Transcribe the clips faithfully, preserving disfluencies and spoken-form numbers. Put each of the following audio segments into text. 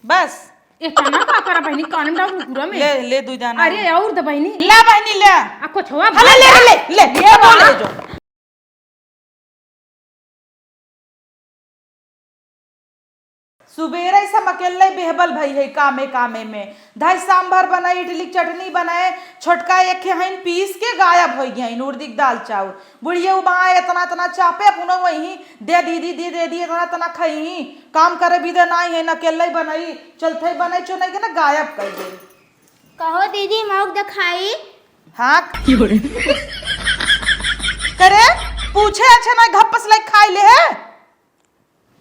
बस। इतना का करा बहिनी, कान में डाल कुकुरा में। ले, ले दुइ दाना। अरे, और दे बहिनी। ले बहिनी, ले। आ, कुछ हुआ? हाँ, ले, ले, ले, ले, ले, ले, ले, बा। ले जो। सुबेरे से हम अकेले बेहबल भई है कामे कामे में। धाई सांभर बनाए, इडली के चटनी बनाए, छोटका एक हइन पीस के गायब होइ गइन, उड़दी के दाल चाउर। बुढ़िया उ माँ एतना एतना चापे, अपनो वही दे दीदी, दे दे दी, एतना एतना खइही, काम करे बिदे नाई है, न अकेले बनई, चलते बनई चुनई के ना गायब कर दे। कहो दीदी, मौक दिखाई। हाँ। करे, पूछे अच्छे ना, घप्पस लाइक खाई ले है।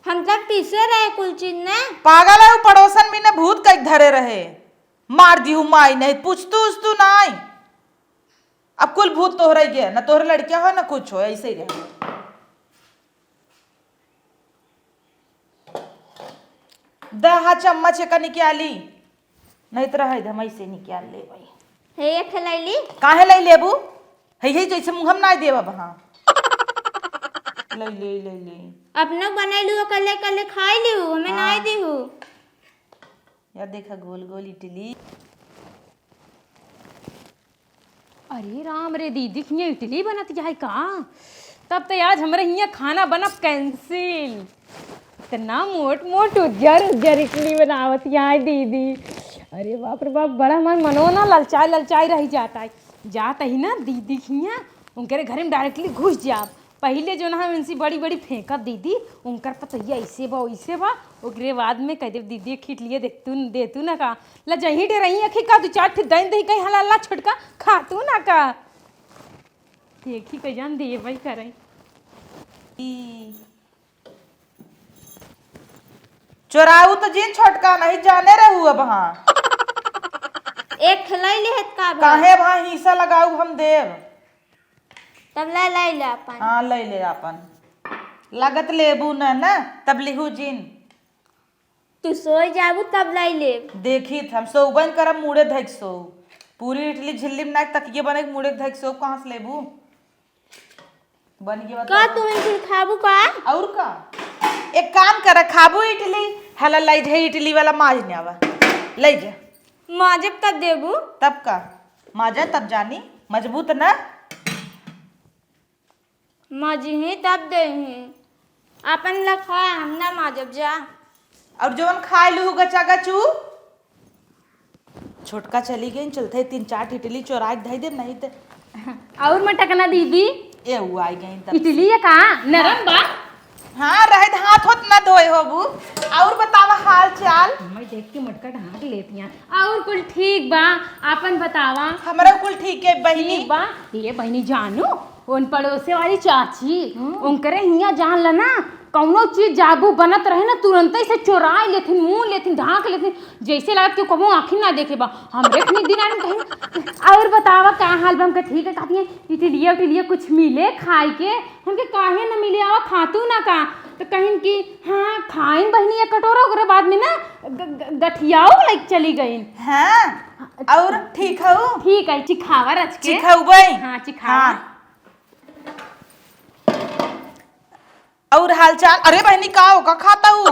हम तब पीसे रहे कुल चीज ने। पागल है, उ पड़ोसन में ने भूत कई धरे रहे, मार दी हूँ माई, नहीं पूछतू उछतू नाई। अब कुल भूत तोहरे गे, न तोहरे लड़किया हो, न कुछ हो, ऐसे ही रहे। द हा चम्मच एका निकाली, नहीं तो रहे दे, हम ऐसे निकाल ले भाई। हे, एक ठे लैली। काहे लै लेबू? है, है जैसे मुँह हम ना देब अब, हाँ। लै ले, लै ले। अपना बनैलू, कल्ले कल्ले खाई लिहू, हमें हाँ। ना दिहू। या देखा गोल गोल इडली। अरे राम रे, दीदी के हियाँ इडली बनत जाए का? तब तो आज हमरे हियाँ खाना बनब cancel। इतना मोट मोट उज्जर उज्जर इडली बनावत यहाँ दीदी। अरे बाप रे बाप, बड़ा हमार मनो ना ललचाए ललचाए रह जाता है। जात ही ना दीदी के हियाँ, उनके घरे में directly घुस जाब। पहिले जो ना हम इनसे बड़ी बड़ी फेंकत दीदी, उनकर पतैया ऐसे बा वैसे बा, ओकरे बाद में कह देब दीदी खींच लिए देख तू, दे तू ना का, ला जहीं डे रही अखी का दू चार ठे दैन दही कहीं हला ला छोटका खा तू ना का। देखी कह जान दे भाई करे। ई चोराऊ तो जिन छोटका नहीं जाने रहू अब हाँ। एक खिलाई ले हत का बा? काहे अब हाँ हिस्सा लगाऊ हम देब। तब ले, ले ले अपन। हाँ, ले ले अपन। लागत लेबू न, न, तब लिहू जिन। तू सोई जाबू तब ले लेब। देखी, हम सोबन करब मुड़े धइक सो। पूरी इडली झिल्ली में ना तकिए बने मुड़े धइक सो, कहाँ से लेबू? बन गया का बता। तू इनकुल खाबू का? और का? एक काम कर, खाबू इडली, हला ले जे इडली वाला माज ने आवा, ले जे। माजब तब देबू। तब का? माजा तब जानी, मजबूत ना। माजिही तब देही। आपन ला खा, हम ना माजब जा। और जवन खाए लू गचा गचू, छोटका चली गई, चलते तीन चार ठिटली चोराए के धई देब, नहीं ते। और मटकना दीदी? ए, उ आई गई तब। इडली है का? नरम बा? हाँ, रहे दे, हाथ होत ना धोए होबू। और बतावा हाल चाल? मैं देख के मटका ढांक लेती हैं। और कुल ठीक बा, आपन बतावा? हमरा कुल ठीक है बहिनी। ठीक बा। ये बहिनी जानू, उन पड़ोसे वाली चाची, हम्म। उनकरे हियाँ जान ला ना, कौनो चीज जाबू बनत रहे ना, तुरंते से चोराए लेथिन, मुँह लेथिन, ढांक लेथिन, जैसे लागत कि कबो आँखी ना देखे बा। हमरे खनी दिन आनी कहीं। और बतावा का हाल बा? हमके ठीक है, कहती हैं, इटलिया उटलिया कुछ मिले खाए के? हमके काहे न मिले, आवा खातू ना का? तो कहिन कि हाँ, खाइन बहिनी एक कटोरा, ओकरे बाद में ना ग-, ग-, गठियाओ लाइक चली गइन। हाँ, और ठीक हऊ? ठीक है, चिखावा रच के। चिखउबै? हाँ, चिखावा। हाँ। और हालचाल? अरे बहिनी, का हो, का खाता हूँ?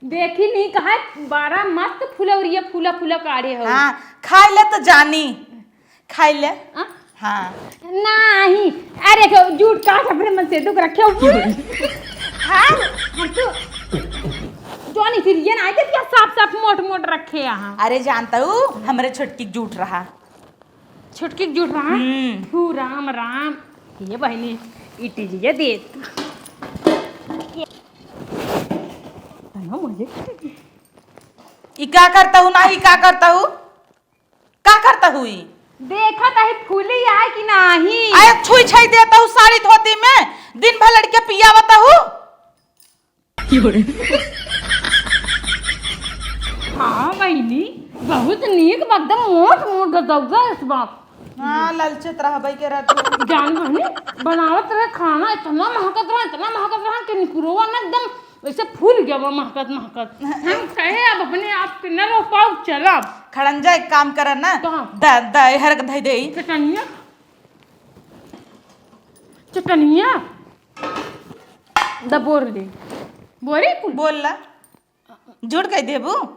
देखी नहीं कहा, बड़ा मस्त फुलौरिया फूला फूला काढ़े हो। हाँ, खाए ले तो जानी। खाई ले। आ? हाँ। नाही। अरे, क्यों झूठ का अपने मन से दुख रखे हो? हाँ? हम तो जोनी फिर ये ना आए थे क्या साफ साफ मोट मोट रखे यहाँ। अरे, जानता हूँ, हमरे छोटकी के झूठ रहा। छोटकी के झूठ रहा? हम्म। हू, राम, राम। ये बहिनी, इटलिया देत। तनो मजे करेगी। ई का करता हूँ ना, ई का करता हूँ? का करता हुई? देखत है फूली आए कि नाही। आए छुई छाई देता हूँ साड़ी धोती में, दिन भर लड़के पियावता हूँ। हाँ बहिनी, बहुत नीक बा, एकदम मोट मोट गदौदा इस बात। हाँ, ललचत रहबै के रहत। जान बहिनी, बनावत रहे खाना, इतना महकत रहा, इतना महकत रहा कि निकुरवा ना एकदम वैसे फूल गया बा महकत महकत। हम कहे अब अपने आप के न रोक पाउब, चलब। खड़ंजा एक काम कर ना। कहाँ? द, द, एहर के धई दे। चटनिया? चटनिया? द बोर ले। बोरी कुल? बोल ला। झूठ कह देबू।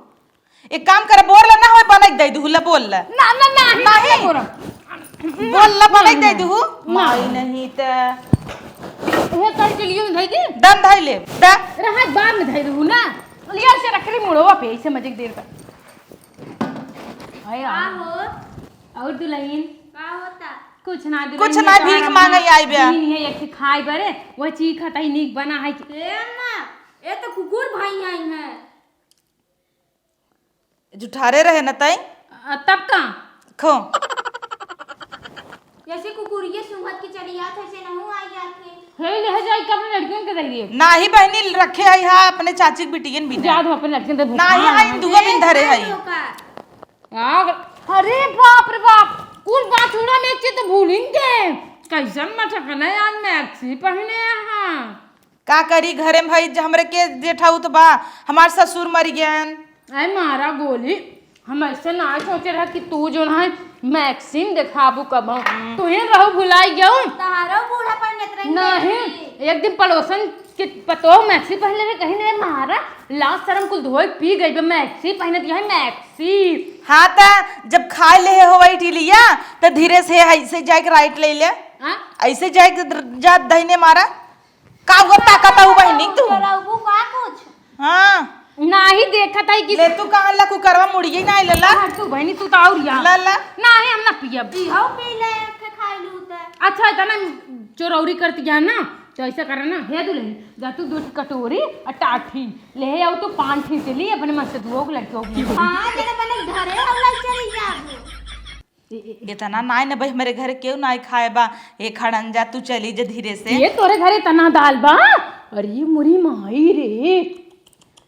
एक काम कर, बोल ला ना, होय बनई दे दू, ला बोल ला। ना, ना, ना, नहीं, नहीं। नहीं बोलम। बोल ला, बनई दे दू। ना। माई नहीं त। ये कर के लिए धई दी। दन धई ले, दा। रहत बाद में धई दू ना। लिया से रख ली मुड़वा पे, ऐसे मजे के देर का। अरे का यार। हो? और दुल्हन? का होता? कुछ ना दुल्हन, कुछ ये ना, तोहरा भीख मांगे आई बे। दिन है एक ठे खाए बरे, वह चीज खाता ही नीक बना है कि। ए अम्मा, ये तो कुकुर भाई आई हैं। जुठारे रहे न तई? अ, तब का? खो। जैसे कुकुरिये सूंघत के चली आत, वैसे नहू आई जात है। हे ले जाई के अपने लड़कियन के दे दिए। नाही बहनी रखे है, हाँ, अपने चाची के बिटियन बिना। जा दो अपने लड़कियन दे भूखा नाही, है। हाँ, दुआ बिन धरे है। तो का? आ, अरे बाप रे बाप, कुल बात उड़ा में एक चीज तो भूलिन के। कैसन मटकना आज मैक्सी पहने हैं। का करी घरे में भाई, ज-, हमरे के जेठाउत बा, हमार ससुर मरि गयन। अरे मारा गोली, हम ऐसे ना सोचे रहा कि तू जो है मैक्सीम देखाबू कब। हम्म। तुहे रहू भुलाई गऊ। तहारो बूढ़ा पर नेत्र नहीं, एक दिन पड़ोसन के पतोह मैक्सी पहले रहे, कहीं नहीं मारा, लाज शर्म कुल धोए पी गई बे, मैक्सी पहनत यही मैक्सी। हाँ त जब खाए ले हो वही टीलिया, त धीरे से ऐसे जाए के राइट ले ले। हाँ? ऐसे जाए के जा दहिने मारा। का हुआ ताकत हऊ बहिनी तू? करबू का कुछ? हाँ। नाही देखत है कि ले तू कहाँ ला कुकरवा मुड़िए ना लेला। हाँ, तू बहिनी तू तो और या। ला, ला। नाही हम ना पियब। इहो पी ले, एक ठे खाई लू त। अच्छा, इतना चोरौरी करती है ना, तो ऐसा करे ना, हे दुल्हन, जा तू दो कटोरी और टाठी ले आओ, तो पान ठीक ले अपने मन से दुओ लड़कियों को। हाँ, जरा बने घरे हम लोग चली जाबू। ए, ए, ए। इतना नाई न भाई, हमरे घरे केहू नाई खाए बा। ए खड़ंजा, तू चली जे धीरे से। ये तोरे घरे इतना दाल बा? अरे मुरी माई रे।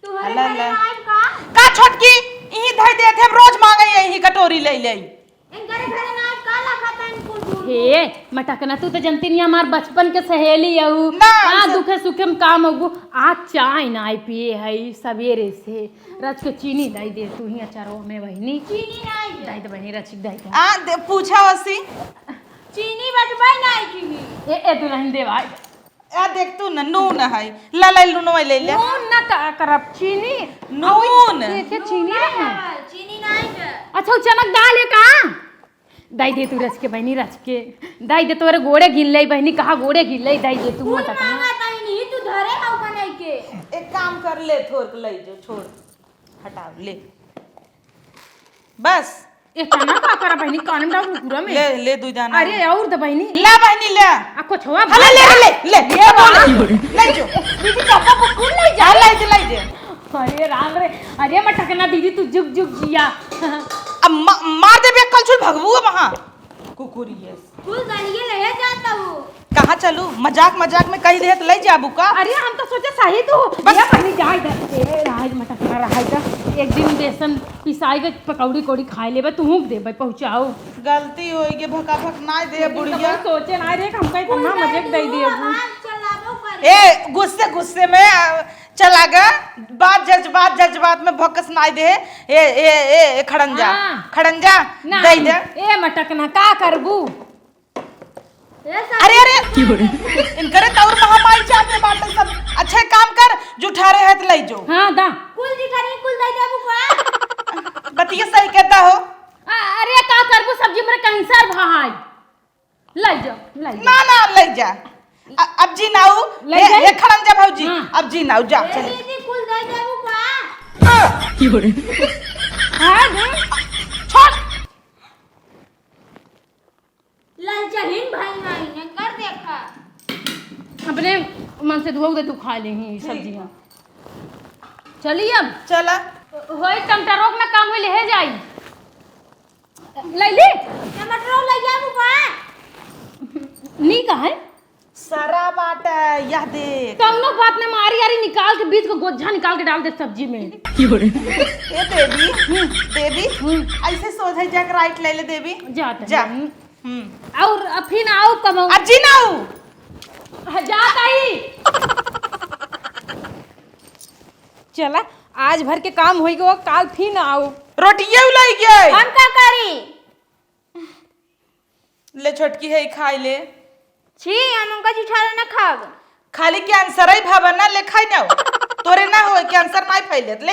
तोहरे अला, घरे अला। नाई का? का छोटकी? इही धई देत है, रोज मांगे यही कटोरी ले ले। इनकरे घरे नाई का लखा तन कुल दूर। हे, मटकना, तू तो जनती नहीं हमार बचपन के सहेली हऊ। ना, का हमसे दुखे सुखे में काम हऊ। आज चाय नाई पिए है सवेरे से। रच के चीनी दई दे तू ही अचारो में बहिनी। चीनी नाई है। दई दे बहिनी, रच के दई दे। आ, दे, पूछा वसी। चीनी बटवाई नाई चीनी। ए, ए, दुल्हन देवाई। आ, देख तू न, नून है। ला, ला, नून ले ले। नून ना का करब, चीनी। नून। अबे, देखे, चीनी नून रहे। है, चीनी नाई है। अच्छा, वो चनक दाल है का? दई दे तू रच के बहिनी, रच के। दई दे तोरे गोड़े गिन ले बहिनी, कहाँ गोड़े गिन ले, दई दे तू कुल मत अपना। मांगा तनी नहीं, तू धरे हऊ बनाई के। एक काम कर ले, थोर के ले जो, छोड़, हटाओ, ले। बस। इतना का करा बहिनी, कान में डाल पूरा में। ले, ले, दुई दाना। अरे, और दे बहिनी। ला बहिनी, ले। आ, कुछ हुआ? हाँ, ले, ले, ले, ले, ले, ले, बोल। ले जो। दीदी, पापा को कुल ले जा। हाँ, ले जे, ले जे। अरे राम रे, अरे मटकना दीदी, तू जुग जुग जिया। अब मा-, मार देबे कलछुल, भगबू अब, हाँ। कुकुरियस। फूल गालिए ले जाता हूँ। कहाँ चलू? मजाक मजाक में कही देहे त ले जाबू का? अरे हम तो सोचे सही तू। बस। ये बनी जाए दे। ए, राज मटकना रहा है का? एक दिन बेसन पिसाई के पकौड़ी कोड़ी खाए लेबे, तू हूँ देबे पहुँचाओ। गलती होई गे, भका भक ना दे लेकिन बुढ़िया। कबो सोचे ना रे, हमका इतना मजे के दे दिए। ए, गुस्से गुस्से में, आ, चला गा, बात जज्बात, जज्बात में भकस नाई दे। ए, ए, ए, ए, खड़ंजा, हाँ। खड़ंजा, नाई। दे दे। ए, मटकना, का करबू? ए, अरे, अरे, इनकरे तौर महामाई जाते बाटे सब। अच्छे काम कर, जुठारे है त लई जो। हाँ, दा। कुल जुठारे, कुल दे देबू का? बतिया सही कहता हो। आ, अरे, का करबू, सब्जी में कैंसर भाई। लई जा, लई जा। ना, ना, लई जा। अ-, अब जी नाऊ, लई हे, जा। हे खड़ंजा भौजी, हाँ। अब जी नाऊ, जा, ए चले। दीदी, कुल दे देबू का? हाँ, दे। छोड़। ललचहिन भाई माई ने कर देखा। अपने मन से धो दे, तू खा ले ही ठीक। सब्जियाँ। चलिए अब। चला। होई टमटरोक ना काम होई, ले जाई। लैली? टमाटरो लैया बुआ। नी का है? सरा बाटे, यह देख। कौनो बात ने मारी आरी निकाल के बीच को गोज्झा निकाल के डाल दे सब्जी में। ए देवी, देवी, हम्म। ऐसे सोझे जाके राइट ले ले देवी। जा तनी। जा। हम्म। और अफिन आओ कमाओ। अजी ना आओ। हाँ, जा ताई। चला, आज भर के काम होई गो, काल फिर ना आओ। रोटिये उलाई गए। हम का करी? ले छोटकी है, खाई ले। छी, हम उनका चिठारा ना खाब। खाली कैंसर ही भावन ना, ले खाई ना। तोरे ना होए, कैंसर ना फैलत, ले।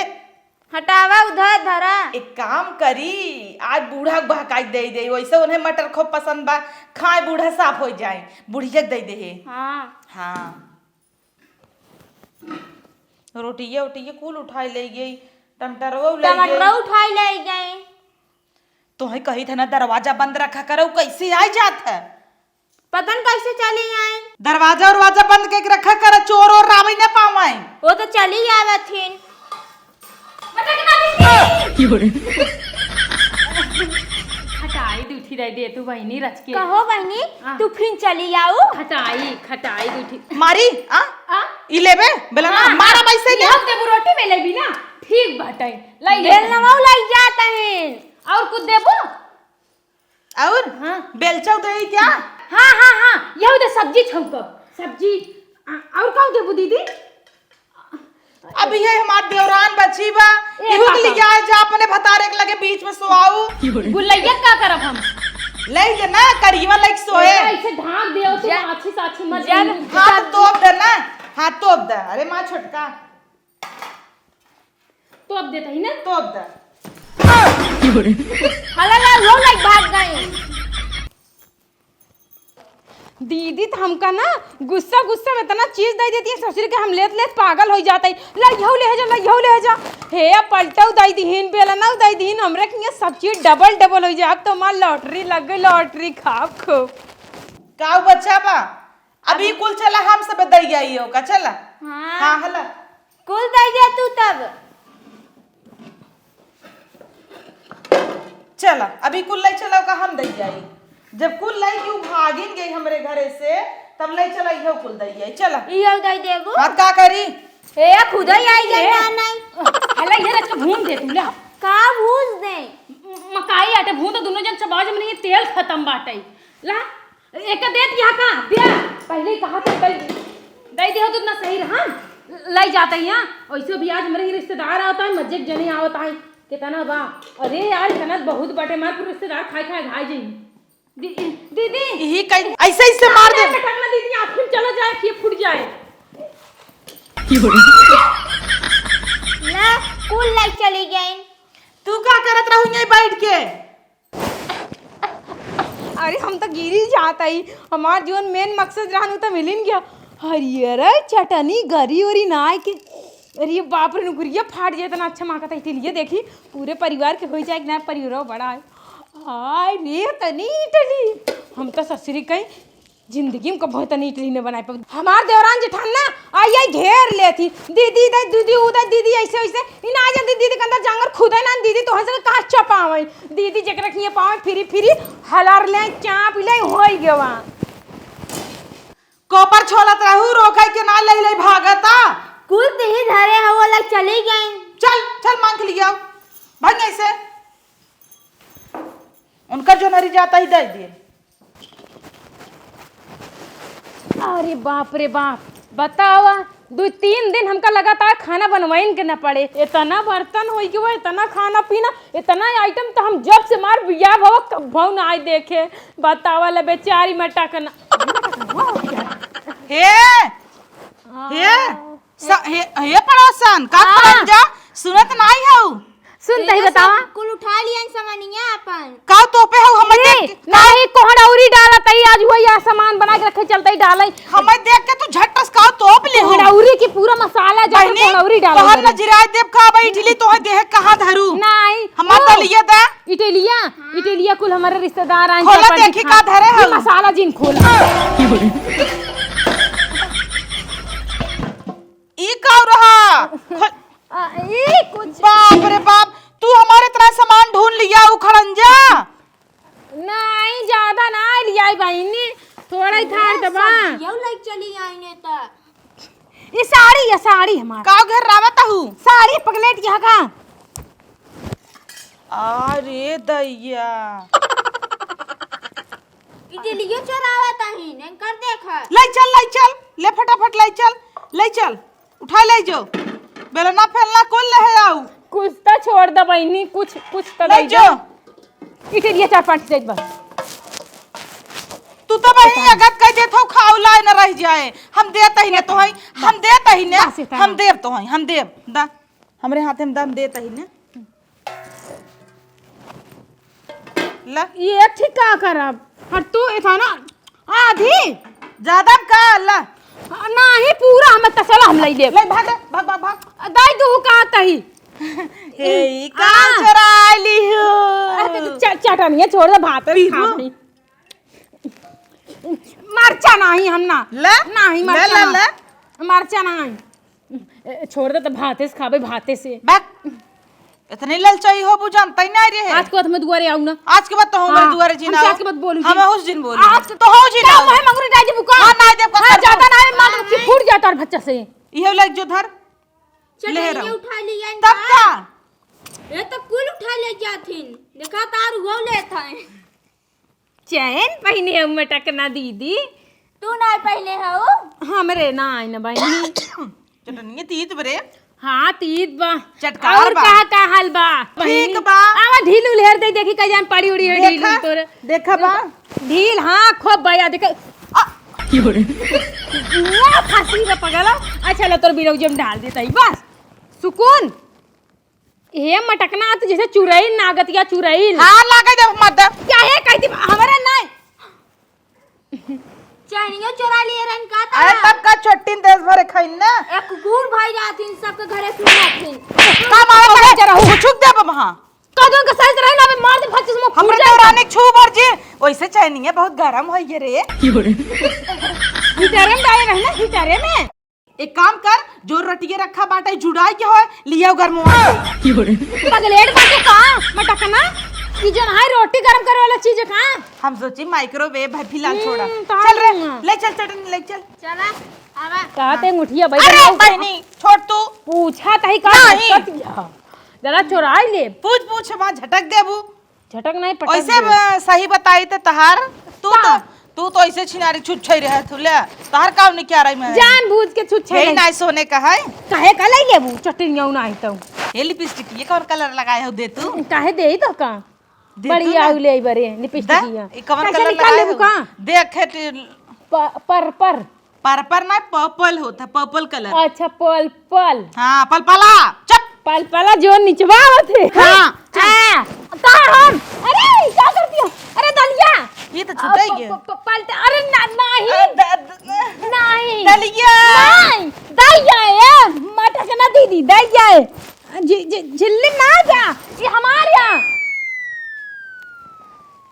हटावा, उधर धरा। एक काम करी, आज बूढ़ा के बहकाई दे दे, वैसे उन्हें मटर खूब पसंद बा, खाए बूढ़ा साफ हो जाए, बुढ़िया के दे दे हे। हाँ। हाँ। रोटिया उटिया कुल उठाई ले गई, टमाटरवा ले गई। टमाटरवा उठाई ले गई। तोहे कही थे ना दरवाजा बंद रखा करो, कैसे आई जात है? पता न कैसे चली आई। दरवाजा उरवाजा बंद करके रखा कर, चोर और रावी न पावे। वो तो चली आवत हिन। हटाई दूठी दे दे तू बहिनी रच के। कहो बहिनी, आ। तू फिन चली आऊ। खटाई, खटाई दूठी। मारी, आ? आ? ई लेबे? बेला ना, हाँ, मारा हाँ। पैसे ई ले। हम देबू रोटी में लेबी ना? ठीक बाटे। लाई ले। बेलनवा लाई जात हिन। और कुछ देबू? और? हाँ। बेलचौ देई क्या? हाँ, हाँ, हाँ, यहू दे सब्जी छौंकब। सब्जी, आ, और का देबू दीदी? अब ये हमार देवरान बची बा, ए, इहू के काका। लिया जा अपने भतारे के लगे बीच में सोआऊ। गुल्लैया का करब हम? ले जे ना, करियवा लइके सोए। ऐसे ढाक दियो तू, जा। माछी साछी मत जब देबू। हाथ तोप दे ना, हाथ तोप दे। अरे माँ छोटका। तोप देत ही ना। तोप दे। हला ला, वो लाइक भाग गए। दीदी तो हमका ना गुस्सा गुस्सा में इतना चीज दे देती है ससुर के, हम लेत लेत पागल हो जाते हैं। ला यहू ले जा, ला यहू ले जा। हे पलटऊ दे दीहिन, बेलनऊ दे दीहिन, हमरे के ये सब चीज डबल डबल हो जाए। अब तो हमार लॉटरी लग गई, लॉटरी खाब खूब। काऊ बच्चा बा, अभी कुल चला हम सब दई आई ओका, चला। हाँ। हाँ, हला। कुल दई दे तू तब। चला, अभी कुल लई चला ओका हम दई आई। जब कुल लई के उ भागिन गई हमरे घरे से, तब लई चला इहो कुल दई आई। चला। इहो दई देबू? बात का करी? ए, खुदे आई गई ए। ना, नहीं। हला इधर रख के भून दे तू, ला। का भून दे? मकाई आटे भून दे, दोनों जन चबाज में नहीं, तेल खत्म बाटे। ला। एक देत यहाँ का? दे। पहले ही कहा था, कल दे दे हो तो इतना सही रहा। लई जाता ही यहाँ। ऐसे भी आज मेरे ही रिश्तेदार आवता है, मजे के जने आवता है। कितना बा? अरे यार, इतना बहुत बटे, मार पूरे रिश्तेदार खाए खाए घाई जाई। दी-, दीदी। यही कहीं ऐसे, ऐसे मार दे। पटक ना दीदी, आँख में चला जाए, ये फूट जाए। ना, कुल लाइट चली गई। तू का करत रहू यहीं बैठ के? अरे हम तो गिरी जात हई, हमार जौन मेन मकसद रहन उ तो मिलिन गया। हरियर चटनी गरी उरी नाय के। अरे बाप रे, नुकुरिया फाट जाए, इतना अच्छा माँ का इटलिया देखी, पूरे परिवार के हो जाए कि ना, परिवार बड़ा है। हाय रे, तनी इटली, हम तो ससुरी कहीं जिंदगी में कबो तनी इटली न बनाए पाऊ। हमार देवरान जेठान ना आई आई घेर लेती, दीदी दे, दीदी उ दे, दीदी ऐसे वैसे। इ ना जल्दी दीदी के अंदर जांगर खुदे ना, दीदी तोहन से कहाँ चपावे। दीदी जेकरा किए पावे फिरी फिरी हलर ले, चाप ले, होई गवा। कोपर छोलत रहू, रोके के ना, ले ले भागता। कुल तिही धरे हो, लग चली गई। चल, चल मांग लिया, भाग ऐसे। उनका जो नरी जाता ही दे दिए। अरे बाप रे बाप, बतावा, दो तीन दिन हमका लगातार खाना बनवाइन के न पड़े। इतना बर्तन होई कि वो इतना खाना पीना, इतना आइटम तो हम जब से मार बियाह भवा कभौ ना आए देखे। बतावा ले बेचारी मटा के ना। हे, हे, स-, हे, हे पड़ोसन, का हाँ। करन जा? सुनत नाई हऊ? सुन, तही बतावा। कुल उठा लियन सामानिया अपन। का तोपे हऊ? हमें ए, देख के का? नहीं, कोहड़ौरी डालत हई, आज वही आ सामान बना के रखे चलते ही डाले। हमें देख के तू झटस का तोप ले हऊ? कोहड़ौरी की पूरा मसाला जब बहिनी, कोहड़ौरी डालत तोहर हई। नजरिया देब का बा इटली, तोहे देह कहाँ धरू? नहीं, हमार ओ, दलिया दा। इटलिया, हाँ। इटलिया कुल हमारे रिश्तेदार आए खोला हैं, देखी पंडित का हाँ। धरे ये हऊ? मसाला जिन खोला। ई का रहा? खो- आ, ई कुछ बाप रे बाप, तू हमारे इतना सामान ढूंढ लिया, उखड़न जा। नहीं, ज्यादा ना लिया बहिनी, थोड़ा ही था दबा। यू लाइक चली आईने त। ये साड़ी, ये साड़ी हमार। का घर रावत हूँ? साड़ी पगलेट यहाँ का? अरे दैया। इटलियो चोरावत हईन, एनकर देखा। लाई चल, लाई चल, ले फटाफट लाई चल, लाई चल, उठा लाई जो। बेलना फेलना कुल ले आओ। कुछ तो छोड़ दे बहिनी, कुछ, कुछ तो लाई दे जो। दे। इटलिया चार पाँच दे बस। तू तो बहिनी अगत कह देत हो, खाऊ लाए न रह जाए। हम देत ही न तो हई, हम देत ही न, बस इतना। हम देब तो हई, हम देब। दा। हमरे हाथे में दम देत ही ने। ला। ये ठीक का करब? और तू इतना आधी? ज्यादा का ला? नाही, पूरा हम तसला हम लई लेब। ले भाग, भाग, भाग, भाग। दाई तू का तही। ए, ई का आ। चोराइ लिहू? अरे, तो च-, चटनिया छोड़ दे, भात पीबू? खा भाई। मरचा नाही हम ना। ले? नाही, ले, मरचा ले, ना। ले। मरचा नाही। ए, छोड़ दे तो भाते से खाबे, भाते से। बक। इतनी ललचाई हो, बुझान तई नाही रहे। आज के बाद मैं दुआरे आऊ ना। आज के बाद तो हम हाँ, दुआरे जी हमसे ना। आज के बाद बोलू हम जी। उस दिन बोलू। आज तो हो जी ना। मैं मंगरू दाई जी बुका। हाँ, नाही देब का हाँ, करबो? ज्यादा नाही, मार के फूट जाता और बच्चा से। इहे लाइक जो धर। चटनी ले रहो। उठा लिया तब इनका। का? ये तो कुल उठा ले जाथिन। देखा तार वो लेत है। चैन पहिने हऊ मटकना दीदी। तू नाही पहिने हऊ? हमरे नाही न बहिनी। चटनिया तीत बरे। हाँ, तीत बा। चटकार और बा। का, का हाल बा? ठीक बहिनी। बा। आवा ढील उल्हेर दे, देखी का जान पड़ी उड़ी है ढील देखा, तोरे। देखा बा। ढील, हाँ, खूब बया, देखा। आ। बुआ फांसी में पगला। अच्छा, लो तोर बिरौजी में डाल देता ही, बस। सुकून। हे मटकना, तू जैसे चुरैल नागत या चुरैल। हाँ, लागे जब मत दे। क्या है, कह दी, हमारा नहीं। चैनियो चोरा लिए रहन का अरे, था? तब का छुट्टी देश भर खाइन ना। एक कुकुर भाई जाथिन, सबके घरे सुनाथिन। का मारा करे? जरा हो। छुक दे अब वहाँ। का दोन का साइज रहे ना, अबे मार दे, भच्चस मुंह फूट हमरे जाए। देवरानी छू भर जी। वैसे चैनिया बहुत गरम होई गे रे। हीटरे में डाले रहे ना, हीटरे में। एक काम कर, जो रटिए रखा बाटे, जुड़ाई के होए, लिया गरमवा। पगलेट बाटे का, मटकना? ई जौन है रोटी गरम करे वाला चीज है का? हम सोची माइक्रोवेव है, फिलहाल छोड़ा। हम्म, तो चल रे, हाँ। ले चल, चटनी ले चल। चला, आवा। का ते मुठिया भाई अरे बनाओ। बहनी, छोड़ तू। पूछा तही का नहीं। दिक्कत या? जरा चोराई ले। पूछ, पूछ, वहाँ झटक देबू। झटक नहीं, पटक वैसे दे। ब-, सही बताई त तहार, तू का? तो, तू तो ऐसे छिनारी छुच्छई रहे तू, ले, तहार का उन्हें क्या रही मैं? जानबूझ के छुच्छई यही रही। नाई सोने का है। काहे का लई लेबू? चटनिया उनाई तो। ये लिपस्टिक, ये कौन कलर लगाए हो, दे तू? काहे देई तो का? दे तू बढ़िया ना। उ ले बरे, लिपस्टिक दे, या। ये कौन कैसे कलर निकाल लगाए लेबू हो? का? देख, हे टे- प-, पर, पर। पर्पल ना, पर्पल होता है, पर्पल कलर। अच्छा, पर्पल। हाँ, पलपला, चुप। पलपला जो निचवा होते। हाँ, चुप। हाँ, का हम? अरे, का करती हो? अरे, दलिया। ये तो छुटा ही अ, प-, गया। प-, प-, पलटा, अरे, ना, नहीं। अ, द-, द-, नहीं। दलिया। नहीं, दलिया है, मटक ना दीदी, दलिया है। झि-, झि-, झिल्ली ना जा, ये हमार या।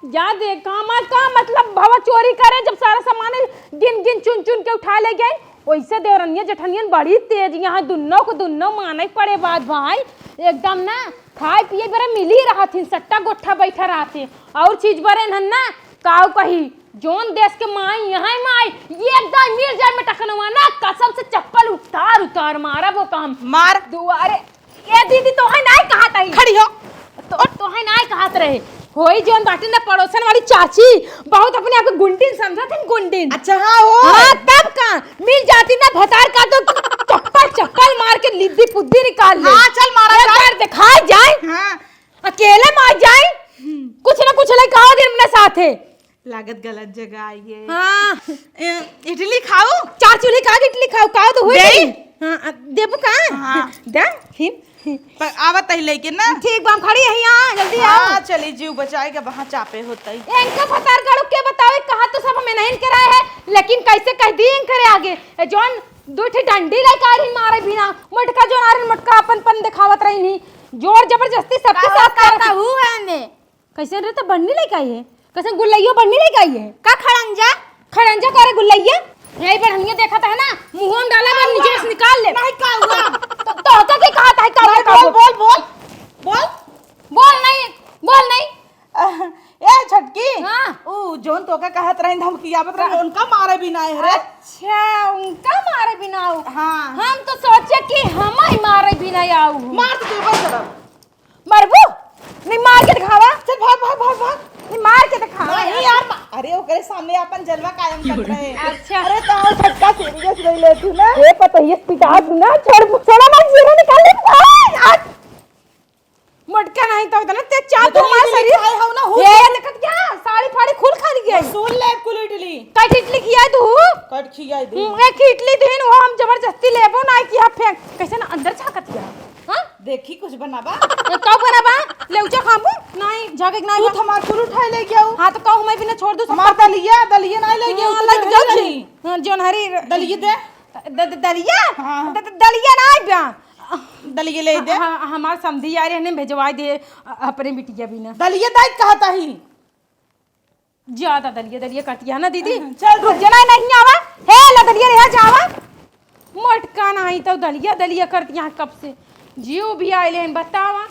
जा दे, का मा-, का मतलब भवा चोरी करे, जब सारा सामान गिन गिन चुन चुन के उठा ले गए। वैसे देवरनिया जेठनियन बड़ी तेज, यहाँ दुन्नो को दुन्नो माने पड़े बात भाई। एकदम ना खाए पिए बरे मिली रहत हिन, सट्टा गोट्ठा बैठा रहत हिन। और चीज बरे हन ना, काऊ कही, जौन देश के माई यहाँ माई, ये एकदम मिल जाए मटकनवा ना, कसम से चप्पल उतार उतार मारब वो काम। मार। दुआरे ए दीदी, तोहे नाय कहत हई। खड़ी हो। तो, तोहे नाय कहत रहे। होई जौन बाटे ना पड़ोसन वाली चाची, बहुत अपने आप के गुंडिन समझत हन, गुंडिन। अच्छा, हाँ, हो। हाँ, तब का? मिल जाती ना भतार का तो चप्पल, चप्पल मार के लिद्दी पुद्दी निकाल ले। हाँ, चल मारा एक चल। बार दिखाए जाए। हाँ। अकेले मार जाए। हम्म। कुछ ना कुछ ले कहो दिन अपने साथे। लागत गलत जगह आई है। हाँ। ए, इडली खाऊ? चार चूल्ही का इडली खाऊ, खाऊ तो हुई दे। गई। हाँ, आ, देबू का? हाँ। दे, फिर। पर आवत ही लेके ना। ठीक बा, हम खड़ी है यहाँ, जल्दी हाँ, आओ। चली जीव बचाए के वहाँ चापे होता ही। इनका भतार गाड़ू के बतावे, कहा तो सब हमें नहीं करे है, लेकिन कैसे कह दी इनकरे आगे। ए, जौन दू ठे डंडी लेके आ रही मारे बिना, मोटका जौन आ रही, मोटका अपन पन दिखावत रही नहीं। जोर जबरदस्ती सबके का साथ करता करत हूँ है ने। कैसे रे, तो बढ़नी लेके आई है? कैसे गुल्लैयो बढ़नी लेके आई है? का खड़ंजा? खड़ंजा करे गुल्लैया? यही बढ़निया देखा था ना, मुंह में डाला बा, नीचे से निकाल ले। नहीं, का हुआ? तो, तो होता के कहा था, का नहीं, हुआ, का बोल, हुआ? बोल, बोल, बोल। बोल नहीं, बोल नहीं। ए, छोटकी। हाँ। ऊ, जौन तोका कहत रही, धमकियावत रही, हाँ। उनका मारे भी ना है रे। अच्छा, उनका मारे भी ना आऊ। हाँ। हम तो सोचे कि हम ही मारे भी ना आऊ। मार तो देबे करब। मरबू? नहीं, मार के दिखावा। चल, भाग, भाग, भाग, भाग। नहीं, मार के दिखावा। नहीं यार, मा-, अरे, ओकरे सामने अपन जलवा कायम कर रहे। अच्छा। अरे, तो झटका सीरियस नहीं ले तू ना। ए, पतोहिए पिटा तू ना, छोड़, छोड़ा मत, जीरो निकाल ले। आ, आ। मोटका नहीं तो इतना तेज चाल ये तो तुम्हारे शरीर। खाए हो ना, हो ये देखत क्या? साड़ी फाड़ी खुल खा लिया। सुन ले, कुल इडली। कट इडली खिया तू? कट खिया दे। हम्म, एक इडली दिन वो हम जबरदस्ती लेबो ना किया फेंक। कैसे ना अंदर झाकत गया? हाँ? देखी कुछ बनाबा। ए, काउ बनाबा? लेउचा खाबू? नाहीं, जाके के नाहीं तू बा। हमार कुल उठाए ले गया हूँ। हाँ, तो काउ हमारे बिना छोड़ दू, सब हमार कर दलिया, दलिया नाहीं ले गया हूँ, हाँ, तो लग जो जाओ हरी। जी। हाँ, जोन हरी। दलिया दे। द-, द-, दलिया? हाँ। द-, द-, दलिया नाहीं बा। दलिया ले दे। हाँ, हमार समधी यार, इन्हें भेजवाई दे, अ-, अपने बिटिया बिना। दलिया दाई कहता ही। ज्यादा दलिया, दलिया करतिया ना दीदी। हम्म, चल, रुक चल। जना, नहीं आवा। हे, ला दलिया ले आ जावा। मोटका नाहीं तो दलिया, दलिया करतिया कब से। जियो भी आइले हन, बतावा।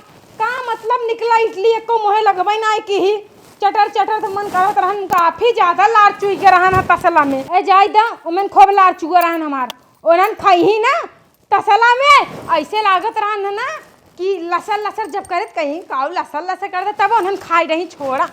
का मतलब निकला इडली एको मुहे लगबै नाहीं की ही। चटर, चटर तो मन करत रहन, काफी ज्यादा लार चुई के रहन ह तसला में। ए, जाई दा, उमेन खूब लार चुआ रहन हमार। ओनन खइही ना, तसला में ऐसे लागत रहन है ना कि लसर लसर जब करे त कहीं काऊ लसर लसर कर दे, तब उन्हन खाई रही छोड़ा।